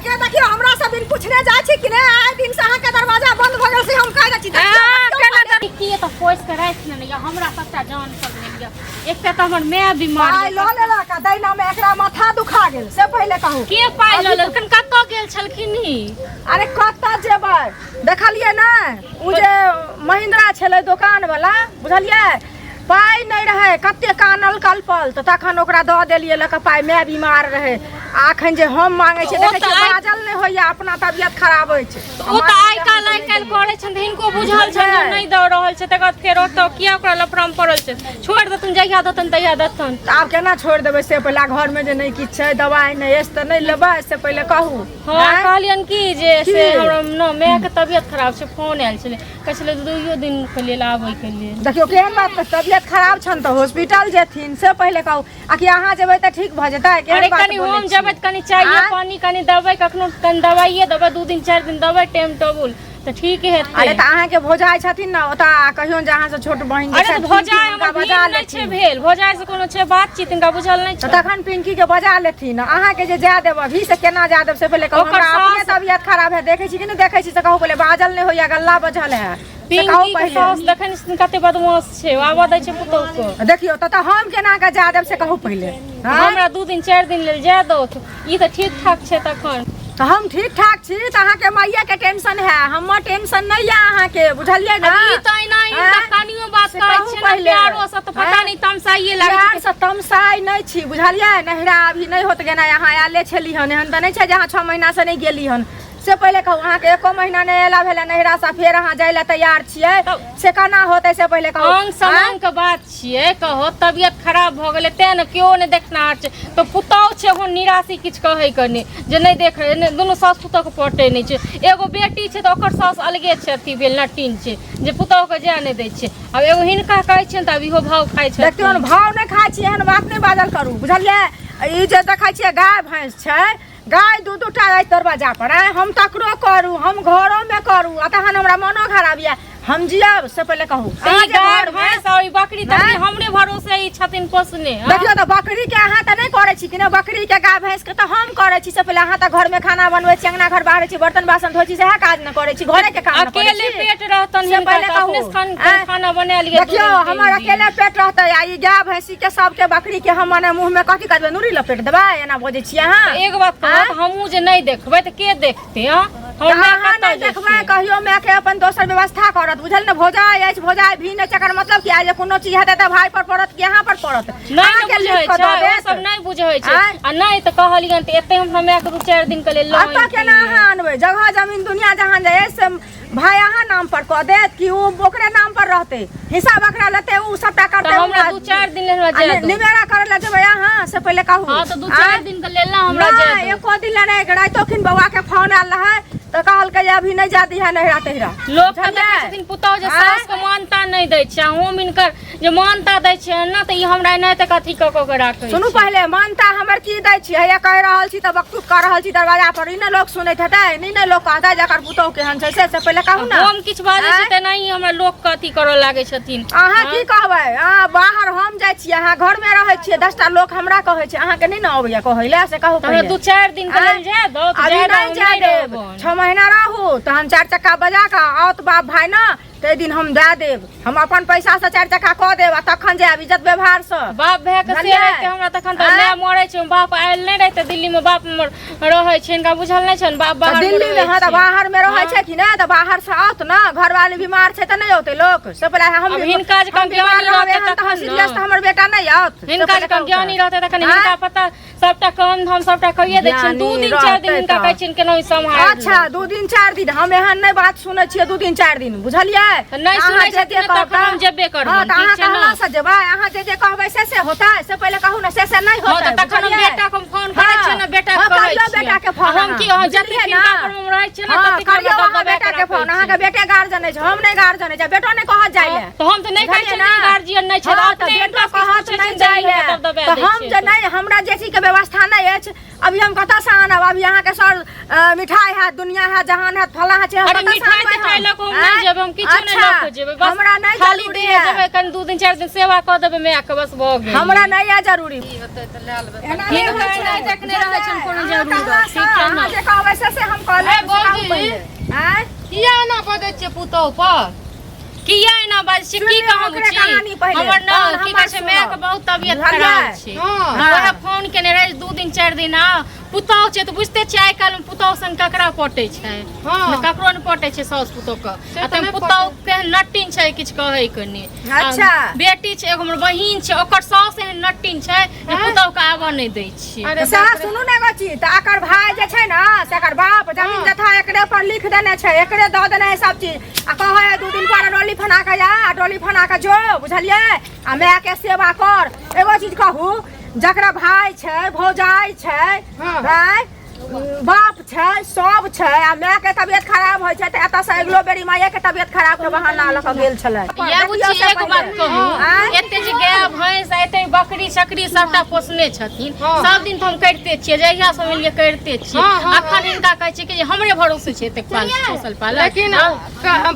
देखियौ देखियौ, हमरा सब बिन पूछने जाइ छी कि नहि? आइ दिन से अहाँके दरवाजा बंद भऽ गेल से हम कहि दै छी। देखियौ, देखियौ केना पहिले। की तऽ पोसि कऽ राखि लेने यऽ हमरा सबटा जान पर भेल यऽ। एकटा तऽ हमर माय बीमार पाइ लऽ लेलक आ दैना मे एकरा माथा दुखा गेल, से पहिले कहू। के पाइ लऽ लेलखिन? कतऽ गेल छलखिन ई? अरे कतऽ जेबै, देखलियै ने ओ जे महिंद्रा छलै दोकान वाला, बुझलियै? पाइ नहि रहै, कते कानल कलपल तऽ तखन ओकरा दऽ देलियै लऽ कऽ पाइ। माय बीमार रहै आ अखन जे हम मांगै छियै, ओ देखै तऽ छियै आइ- बाजल नहि होइया, अपना तबियत खराब अछि। ओ तऽ आइ काल्हि आइ काल्हि करै छनि तऽ हिनको बुझल छनि जे नहि दऽ रहल छै, तकर बाद फेर ओतऽ किया ओकरा लफड़ामे पड़ल छै? छोड़ि देथुन, जहिया देथुन तहिया देथुन। तऽ आब केना छोड़ि देबै से पहिले? घरमे जे नहि किछु छै, दवाइ नहि अछि तऽ नहि लेबै से पहिले कहू। हँ। आँय? कहलियनि कि जे की? से हमरा न मायके तबियत खराब छै, फोन आयल छलै, कहै छलै दुइयो दिनके लेल आबैके लेल। देखियौ केहन बात, तऽ तबियत खराब छनि तऽ हॉस्पिटल जेथिन से पहिले कहू, आ कि अहाँ जेबै तऽ ठीक भऽ जेतै? केहन अरे बात कनि बोलै हम छी? जेबै तऽ कनि चाय आँय? पानी कनि देबै, कखनो कनि दवाइए देबै, 2 दिन 4 दिन देबै टाइम टेबुल तऽ ठीक हेतै। अरे तऽ अहाँके भौजाइ छथिन ने ओतऽ, कहियौ जे अहाँसँ छोट बहिन जे अरे तऽ छथि, भौजाइ हुनका हमर बजा भीम नहि छै लेथिन। भेल, भौजाइ से कोनो छै बातचीत? हिनका बुझल नहि तऽ छै। तखन पिंकी के बजा लेथिन। अहाँके जे जाय देब अभी से केना जाय देब से पहिले कहू। ओकर हमरा अपने सास- तबियत खराब है, देखै छी कि नहि देखै छी से कहू पहिले। बाजल नहि होइया, गल्ला बजल है, से कहू पिंकी के पहिले। सास देखै नहि छथिन कते बदमाश छै, ओ आबऽ दै छै पुतहु के? देखियौ तऽ हम केना के जाय देब से कहू पहिले। आँय? हमरा 2 दिन 4 दिन लेल जाय दौथ, ई तऽ ठीक ठाक छै तखन। तऽ हम ठीक ठाक छी तऽ अहाँके मैया के टेंशन है, हमर टेंशन नहि यऽ अहाँके, बुझलियै ने? ई तऽ एना हिनका आँय? कनियो बात से कहै कहू छै ने पहिले। प्यारो से तऽ पता आँय? नहि तमसाइए लागै प्यार छै। से तमसाइ नहि छी, बुझलियै? नहिरा अभी नहि होत गेनाइ, अहाँ आयले छली हन, एहन तऽ नहि छै जे अहाँ 6 महीना से नहि गेली हन। से पहिले कहू, अहाँके एको महीना नहि अयला भेलै नहिरा से, फेर अहाँ जाय लए तैयार छियै, से केना होतै से पहिले कहू। अंग समांग के बात छियै, कहो तबियत खराब भऽ गेलै तें ने केओ नहि देखनाहार छै, तऽ पुतहु छै हो निराशी, किछु कहै के नहि जे नहि देख नहि, दुनू सास पुतहुके पटै नहि छै। एगो बेटी छै तऽ ओकर सास अलगे छै, अथी भेल नटीन छै जे पुतहुके जाय नहि दै छै। आब एगो हिनका कहै छियनि तऽ आब इहो भाव खाइ देखियौ ने, छथिन। भाव नहि खाइ छी, एहन बात नहि बाजल करू, बुझलियै? ई जे देखै छियै गाय भैंस छै, गाय दू दू टा अछि दरवाजा पर। आँय, हम तकरो करू, हम घरोमे करू आ तहन हमरा मनो खराब यऽ, हम जियब से पहिले कहू। तऽ अहाँ ई जे गाय घरमे भैंस और ई बकरी तकरी आँय? हमरे भरोसे ई छथिन पोसने, हँ? देखियौ तऽ बकरी के अहाँ तऽ नहि करै छी कि ने? बकरी के, गाय भैंस के तऽ हम करै छी से पहिले। अहाँ तऽ घरमे खाना बनबै छी, अंगना घर बाहरै छी, बर्तन बासन धोइ छी, सएह काज ने करै छी, घरे के काम ने करै अकेले छी। पेट रहतन से हिनका पहिले तऽ कहू। अपने से आँय? खाना बना लिअ दू देखियौ दिन, तीन हमर दिन। अकेले पेट रहतै आ ई गाय भैंसी के सबके, बकरी के हम मने मुँह में कथी करबै? नूरी लपेट देबै? एना बजै छियै अहाँ? एगो बात कहब आँय? तऽ हमहूँ जे नहि देखबै तऽ के देखतै? हँ, हमर तऽ माय अहाँ कतऽ नहि देखबै जेतै? कहियो मायके अपन दोसर व्यवस्था करत, बुझल ने? भौजाइ अछि, भौजाइ भी नहि छै, एकर मतलब की आइ जे कोनो चीज हेतै तऽ भाय पर पड़त कि अहाँ पर पड़त? नहि ने अहाँके बुझै लिख कऽ छै दऽ ओ देत। सब नहि बुझै छै। आँय? आ नहि तऽ कहलियनि तऽ एते हम अपना मायके 2-4 दिन के लेल लऽ एतऽ केना अनतियै। अहाँ अनबै? जगह जमीन दुनिया जहान जे अछि से भाय अहाँ नाम पर कऽ देत कि ओ ओकरे नाम पर रहतै? हिस्सा बखरा लेतै ओ सबटा तऽ करतै हमरा ओ। 2-4 दिन लेल हमरा आ जाय दो। निबेरा करै लए जेबै अहाँ से पहिले कहू। हँ तऽ 2-4 आँय? दिन के लेल ने हमरा जाय नहि दो। एको दिन लए नहि। रातिो खिन बौआ के फोन आयल रहै तऽ कहलकै जे अभी नहि जा दिहे नहिरा तहिरा। लोक के बुझलियै? देखै छथिन पुतहु जे आँय? सास के मानता नहि दै छै, आ हम हिनकर जे मानता दै छियै ने तऽ ई हमरा एनाहिते कथी कऽ कऽ के राखै सुनू छै। पहिले, मानता हमर की दै छी? हैया कहि रहल छी तऽ बकतूत कऽ रहल छी दरवाजा पर, ई ने लोक सुनैत हेतै, ई ने लोक कहतै जे एकर पुतहु केहन छै, से से पहिले कहू ने। हम किछु बाजै छी आँय? तेनाही हमरा लोक के अथी करऽ लागै छथिन। अहाँ हँ? की कहबै? अहाँ बाहर हम जाइ छियै, अहाँ घरमे रहै छियै, 10टा लोक हमरा कहै छै, अहाँके नहि ने अबैया कहै लए, से कहू तऽ हमरा पहिले। 2-4 दिन के आँय? लेल जाय दो तऽ अभी जाय दो, नहि हम जाय नहि देब। रहबनि। 6 महीना रहू तहन चारि चक्का बजा कऽ आओत बाप भाय ने ताहि दिन हम दए देब, हम अपन पैसासँ चारि चक्का कऽ देब आ तखन जायब इज्जत व्यवहारसँ। बाप भाय के से बुझलियै? रहिते हमरा तखन तऽ आँय? माय मरै छै, बाप आयल नहि रहिते। दिल्ली मे बाप हमर रहै छै, हिनका बुझल नहि छनि, बाप तऽ बाहर मे दिल्ली मे रहै हँ तऽ छै। बाहर मे रहै हँ। छै कि नहि? तऽ बाहर से आओत ने, घरवाली बीमार छै तऽ नहि औतै लोक? से पहिले हम आब हिनका जकाँ हम बीमार ज्ञानी रहबै रहतै एहन तहन तखन ने। सीरियस तऽ हमर बेटा नहि आओत, से हिनका पहिले जकाँ कहू तऽ। ज्ञानी रहतै तखन। आँय? हिनका पता सबटा काम धाम सबटा कहिए दै छियनि, 2 ज्ञानी दिन 4 दिन रहतै हिनका तऽ। कहै छियनि केना सम्हारि। अच्छा, 2 दिन 4 दिन, हम एहन नहि बात सुनै छियै 2 दिन 4 दिन, बुझलियै? तऽ नहि अहाँ सुनै जे जे छथिन कहब तखन हम जेबे करबनि, हँ तऽ ठीक अहाँ छै ने? कहला से जेबै? अहाँ जे जे कहबै से से होतै से पहिले कहू ने, से से नहि हँ होतै, तऽ तखन हम बुझलियै? बेटा के फोन करै छियै ने, बेटा हँ, के कहै करियौ छियै। बेटा के फोन आ हम अहाँ, की अहाँ बुझलियै जतेक ने? हिनका पर हम रहै छियै ने हँ, ततेक हमरा करियौ अहाँ दबदबा बेटा के के फोन। राखै अहाँके छै। बेटे गार्जियन अछि, हम नहि गार्जियन अछि, बेटो नहि कहत जाइ लए। तऽ हम तऽ नहि कहै बुझलियै छियै ने? जे गार्जियन नहि छै, हँ, तऽ अपने बेटो हिनका किछु कहत पूछै नहि छियनि जाइ तऽ लए दबदबा तऽ दै हम छियै। जे नहि, हमरा जे चीजके व्यवस्था नहि अछि अभी हम कतऽसँ आनब? अभी अहाँके सर मिठाई हैत, दुनिया हैत, जहान हैत, फलाँ हैत, हम अरे कतऽसँ मिठाई आनबै तिठाई हम? लऽ कऽ हम नहि आँय? जेबै, हम किछो नहि अच्छा, लऽ कऽ जेबै, बस हमरा नहि खाली जरूरी देह है। जेबै, कनि 2 दिन 4 दिन सेवा कऽ देबै मायके, बस भऽ गेल। हमरा नहि है जरूरी। होतै तऽ लए लेबै। एना नहि हिनकर होइ छै। नहि देखने रहै छनि कोनो अहाँ जरूरत, कहलासँ, ठीक छै ने? अहाँ जे कहबै से हम कऽ लेब, ए, से कहू भौजी। पहिले। आँय? किया एना बजै छियै पुतोहु पर? किया एना बाजै छी? की सुनियौ कहू ओकरे छी कहानी पहिले, हमर न तहन की हमर कहै छै, सुनब। मायके बहुत तबियत बुझलियै? खराब छै। हँ। वएह फोन केने रहै 2 दिन 4 दिन आ पुतहु छै तऽ बुझिते छियै आइ काल्हिमे पुतहु संग ककरा पटै छै? हँ। ने ककरो नहि पटै छै साउस पुतोहके। से आ तऽ ताहिमे नहि पुतहु केहन नटिन छै किछु कहै के नहि। आ अच्छा। बेटी छै एगो, हमर बहिन छै, ओकर साउस एहन नटिन छै जे पुतोहके आबऽ नहि दै छै। अरे तऽ सएह बाप रे। सुनू ने एगो चीज, तऽ एकर भाय जे छै ने से एकर बाप जमीन हँ। जथा एकरे पर लिख देने छै, एकरे दऽ देने है सब चीज, आ कहै है 2 दिन पर डोली फना कऽ जा, आ डोली फना कऽ जो, बुझलियै, आ माय के सेवा कर। एगो चीज कहू, जकरा भाय छै, भौजाइ छै, हँ। आँय, बाप छै, सब छै, आ माय के तबियत खराब होइ छै तऽ एतऽ से अगिलो बेरी माये के तबियत खराब के बहाना लऽ कऽ गेल छलै। या बुच्ची देखियौ से एगो बात पहिले। कहू, आँय? एते जे गाय भैंस आ एते बकरी छकरी सबटा पोसने छथिन, हँ। सब दिन तऽ हम करिते छियै, जहिया से मिलियै करिते छियै। हँ, हँ, अखन हिनका कहै छियै कि जे हमरे भरोसे छै एतेक पाल पोसल पालल। लेकिन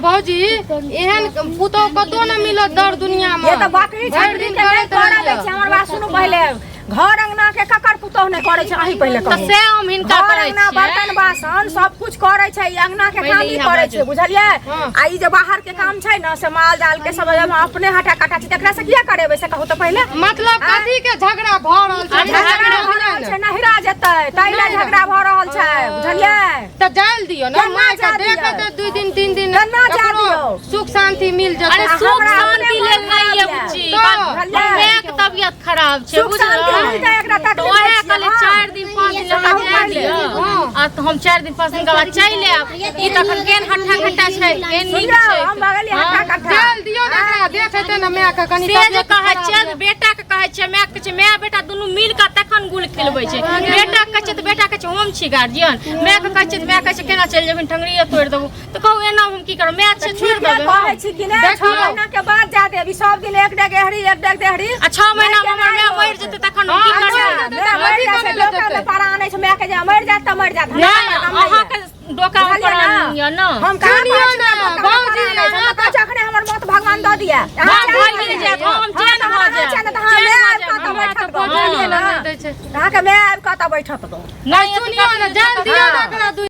भौजी एहन पुतोहु कतौ नहि मिलत दर दुनिया मे। ये तऽ बकरी भरि छकरी दिन के नहि करैत करऽ दै रहैया। छै। हमर बात सुनू पहिले, घर अंगना के ककर पुतोहु नहि करै छै, अहीं पहिले तऽ कहू। से हम हिनका घर करै अंगना छियै। बर्तन बासन सब कुछ करै छै, ई अंगना के पहिले काम ही इएह करै बाजू। छै, बुझलियै? हँ। आ ई जे बाहर के काम छै ने से माल जाल के सब हम अपने हटा कटा छी, तकरा से किया करेबै से कहू तऽ पहिले। मतलब आँय? कथी के झगड़ा भऽ रहल छै? अरे झगड़ा भऽ रहल छै, नहिरा जेतै ताहि लए नहिरा। झगड़ा भऽ रहल छै, बुझलियै? तऽ जायल दियौ ने केना माय के, जा दियौ? देखत 2 दिन 3 दिन केना जा ककरो दियौ? सुख शांति मिल अरे जेतै। सुख हमरा शांति अपने लेल मन नहि ये खराब बुच्ची, तऽ, बुझलियै? मायके तबियत खराब छै, सुख शांति बुझलहुँ? मिलतै एकरा तऽ तकलीफ ओएह दै छियै, कहलियै हँ। 4 दिन 5 दिन लऽ कऽ जाय दियौ, हँ। आ तऽ हम 4 दिन 5 दिन के बाद चलि आयब। ई तखन केहन हट्ठा कट्ठा छै, केहन नीक सुनियौ, छै। हम भऽ गेलियै हँ। हट्टा कट्ठा। जायल दियौ ने एकरा, देखेतै ने माय के कनि से जे तबियत कहै खराब छियै यऽ। बेटा के कहै छियै, माय के कहै छियै, माय बेटा दुनू मिल कऽ तखन गुल खिलबै छै। बेटा के कहै छियै तऽ बेटा कहै छै हम छी गार्जियन, माय के कहै छियै तऽ माय कहै छै केना चलि जेबही, ठंगरिये तोड़ि देबौ। तऽ कहू एना हम की करब? माय छै छोड़ि ठीक देबै कहै हम? छी कि नहि? देखियौ। 6 महीना के बाद जा देब, ई सब दिन एक डेग एहरी, एक डेग देहरी। आ 6 महीना मे हमर माय मरि जेतै तखन हम की हँ, करबै? मरि जेतै माय तऽ मरि कथी जाइ छै, करै लए डोका मे जेतै? पारा आनै छै माय के, जे मरि जायत तऽ मरि जायत, हमरा नहि काम नहि अहाँके यऽ। डोका मे बुझलियै प्राण ने? यऽ ने। हम कहाँ सुनियौ कहै छी ने, डोका मे भौजी, प्राण आनै छै? हम तऽ कहै छी अखने हमर मौत भगवान दऽ दिया। हँ, भइए जायत, हम चैन भऽ जायब। अहाँ चैन माय भऽ आबि कऽ जायब तऽ हमरा बैठत तऽ गऽ, बुझलियै ने? नहि दै छै। अहाँके माय आबि कऽ तऽ बैठत गऽ। नहि सुनियौ ने, जायल दियौ ने एकरा 2